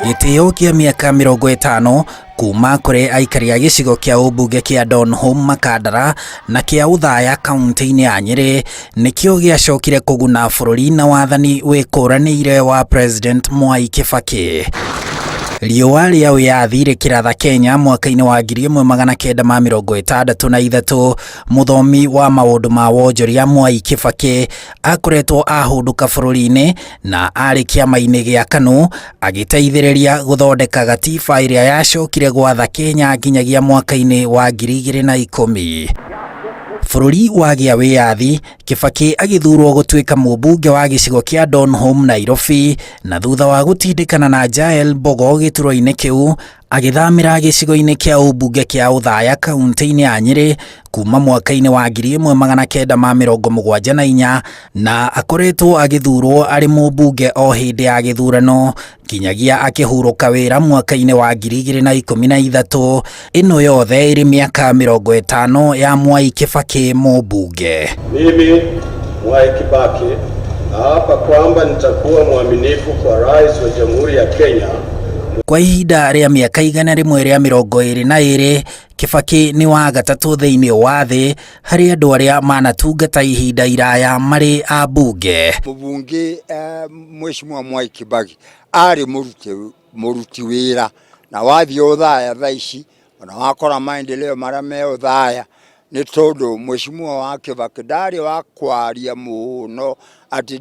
Gĩtĩo kĩa mĩaka 50 kuma kũrĩ aikari a gĩcigo kĩa ũmbunge kĩa Donholm Makandara na kĩa Othaya kaunti-inĩ ya Nyĩrĩ nĩkĩo gĩacokire kũguna bũrũri na wathani wĩkũranĩire wa President Mwai Kibaki. Riũa rĩa wĩyathi rĩkĩratha Kenya mwaka-inĩ wa 1963, mũthomi wa maũndũ ma wonjoria Mwai Kibaki akoretwo ahũndũka bũrũri-inĩ na arĩ kĩama-inĩ gĩa KANU agĩteithĩrĩria gũthondeka gatiba ĩrĩa yacokire gwatha Kenya nginyagia mwaka-inĩ wa 2010. Bũrũri wagĩa wĩyathi, Kibaki agĩthurwo gũtuĩka mũmbunge wa gĩcigo kĩa Donholm Nairobi, na thutha wa gũtindĩkana na Jael Mbogo gĩturwa-inĩ kĩu, agĩthamĩra gĩcigo-inĩ kĩa ũmbunge kĩa Othaya kaunti-inĩ ya Nyĩrĩ kuma mwaka-inĩ wa 1974 na akoretwo agĩthurwo arĩ mũmbunge o hĩndĩ ya gĩthurano nginyagia akĩhurũka wĩra mwaka-inĩ wa 2013. Ĩno yothe ĩrĩ mĩaka 50 ya Mwai Kibaki mũmbunge. Mimi Mwai Kibaki naapa kwamba nitakuwa mwaminifu kwa Rais wa Jamhuri ya Kenya. Kwa ihinda rĩa mĩaka 122, Kibaki nĩ wa gatatũ thĩinĩ wa thĩ harĩ andũ arĩa manatungata ihinda iraya marĩ ambunge. Mũbunge Mheshimiwa Mwai Kibaki arĩ mũruti wĩra, na wathiĩ Othaya thaa ici ona wakora maendeleo marĩa me Othaya nĩ tondũ Mheshimiwa wa Kibaki ndarĩ wa kwaria mũno atĩ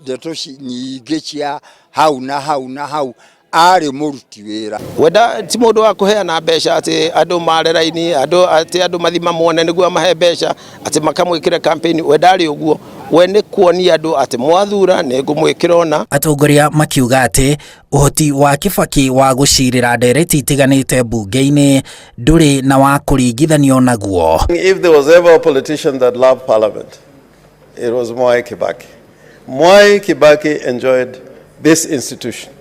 ndeto nyingĩ cia hau na hau na hau, arĩ mũruti wĩra. Wenda ti mũndũ wa kũheana mbeca atĩ andũ mare raini, andũ atĩ andũ mathi mamuone nĩguo amahe mbeca atĩ makamwĩkĩre campaign. We ndarĩ ũguo, we nĩ kuonia andũ atĩ mwathura nĩ ngũmwĩkĩra ona. Atongoria makiuga atĩ ũhoti wa Kibaki wa gũcirĩra ndereti itiganĩte mbunge-inĩ ndũrĩ na wa kũringithanio naguo. If there was ever a politician that loved parliament, it was Mwai Kibaki. Mwai Kibaki enjoyed this institution.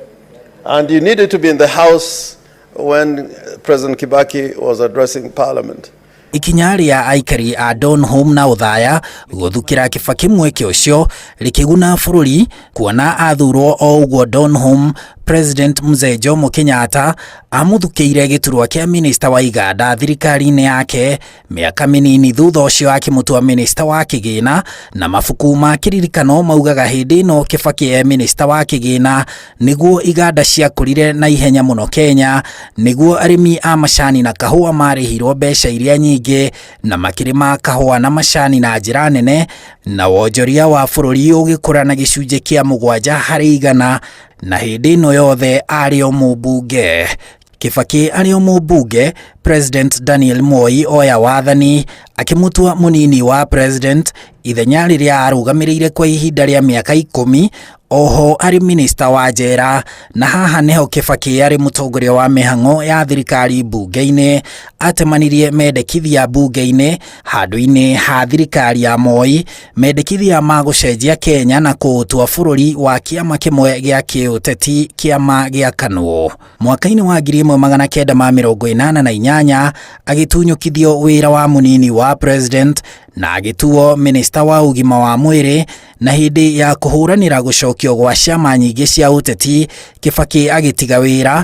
And you needed to be in the house when President Kibaki was addressing parliament. Ikinya rĩa aikari a Donholm na Othaya gũthukĩra Kibaki mweke ũcio rĩkĩguna bũrũri, kuona athurwo o ũguo Donholm, President Mzee Jomo Kenyatta amũthukĩire gĩturwa kĩa minista wa iganda thirikari-inĩ yake. Mĩaka mĩnini thutha ũcio akĩmũtua minista wa kĩgĩna, na mabuku ma kĩririkano maugaga hĩndĩ ĩno Kibaki e minista wa kĩgĩna nĩguo iganda ciakũrire na ihenya mũno Kenya, nĩguo arĩmi a macani na kahũa marĩhirwo mbeca iria nyingĩ na makĩrĩma kahũa na macani na njĩra nene, na wonjoria wa bũrũri ũgĩkũra na gĩcunjĩ kĩa 7%, na hĩndĩ ĩno yothe arĩ o mũmbunge. Kibaki arĩ o mũmbunge, President Daniel Moi oya wathani akĩmũtua mũnini wa president ithenya rĩrĩa arũgamĩrĩire kwa ihinda rĩa mĩaka 10, oho arĩ minista wa njera, na haha nĩho Kibaki arĩ mũtongoria wa mĩhang'o ya thirikari mbunge-inĩ atemanirie mendekithia mbunge-inĩ handũ-inĩ ha thirikari ya Moi, mendekithia ma gũcenjia Kenya na kũũtua bũrũri wa kĩama kĩmwe gĩa kĩũteti, kĩama gĩa KANU. Mwaka-inĩ wa 1988 agĩtunyũkithio wĩra wa mũnini wa president na agĩtuo minista wa ũgima wa mwĩrĩ, na hĩndĩ ya kũhũranĩra gũcokio gwa ciama nyingĩ cia ũteti, Kibaki agĩtiga wĩra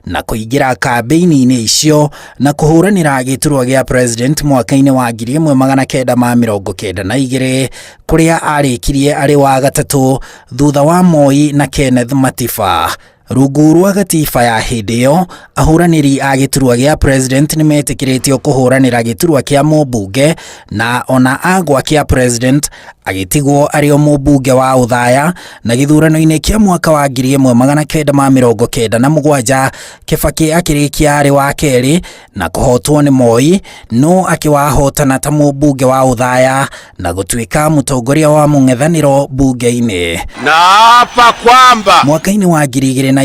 na kũingĩra kambĩini-inĩ icio na kũhũranĩra gĩturwa gĩa president mwaka-inĩ wa 1992, kũrĩa arĩkirie arĩ wa gatatũ thutha wa Moi na Kenneth Matiba. Rungu rwa gatiba ya hĩndĩ ĩyo, ahũranĩri a gĩturwa gĩa president nĩ metĩkĩrĩtio kũhũranĩra gĩturwa kĩa mũmbunge, na ona agwa kĩa president agĩtigwo arĩ o mũmbunge wa Othaya, na gĩthurano-inĩ kĩa mwaka wa 1997 Kibaki akĩrĩkia arĩ wa kerĩ na kũhotwo nĩ Moi, no akĩwahotana ta mũmbunge wa Othaya na gũtuĩka mũtongoria wa mũng'ethanĩro mbunge-inĩ. Naapa kwamba Mwaka-inĩ wa 2002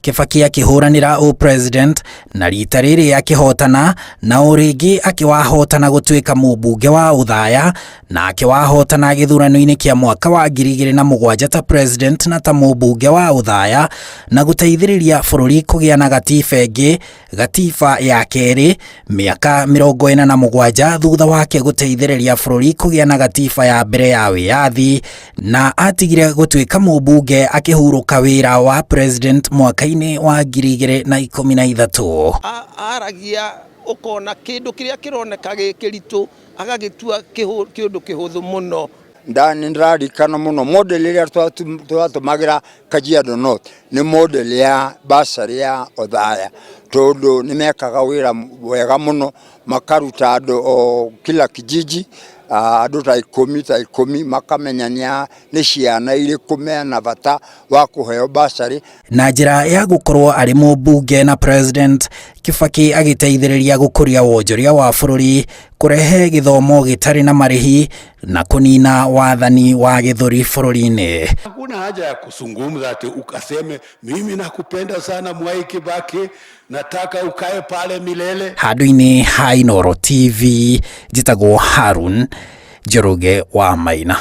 Kibaki akĩhũranĩra ũ-president na rita rĩrĩ akĩhotana na o rĩngĩ akĩwahotana gũtuĩka mũmbunge wa Othaya na akĩwahotana gĩthurano-inĩ kĩa mwaka wa 2007 ta president na ta mũmbunge wa Othaya na gũteithĩrĩria bũrũri kũgĩa na gatiba ĩngĩ, gatiba ya kerĩ, mĩaka 47 thutha wake gũteithĩrĩria bũrũri kũgĩa na gatiba ya mbere ya wĩyathi na atigire gũtuĩka mũmbunge akĩhurũka wĩra wa president mwaka-inĩ wa 2013. Aragia ũkona kĩndũ kĩrĩa kĩroneka gĩ kĩritũ agagĩtua kĩũndũ kĩhũthũ mũno. Nĩ ndĩraririkana mũno model ĩrĩa twatũmagĩra Kajiado North nĩ model ya bursary ya Othaya tondũ nĩ mekaga wĩra wega mũno, makaruta andũ o kila kijiji, andũ ta ikũmi ta ikũmi, makamenya nĩ ciana irĩkũ mena bata wa kũheo bursary. Na njĩra ya gũkorwo arĩ mũmbunge na president, Kibaki agĩteithĩrĩria gũkũria wonjoria wa bũrũri, kũrehe gĩthomo gĩtarĩ na marĩhi na kũnina wathani wa gĩthũri bũrũri-inĩ. Hakuna haja ya kuzungumza ati ukaseme mimi nakupenda sana Mwai Kibaki, nataka ukae pale milele. Handũ-inĩ ha Inooro TV, njĩtagwo Harun Njoroge wa Maina.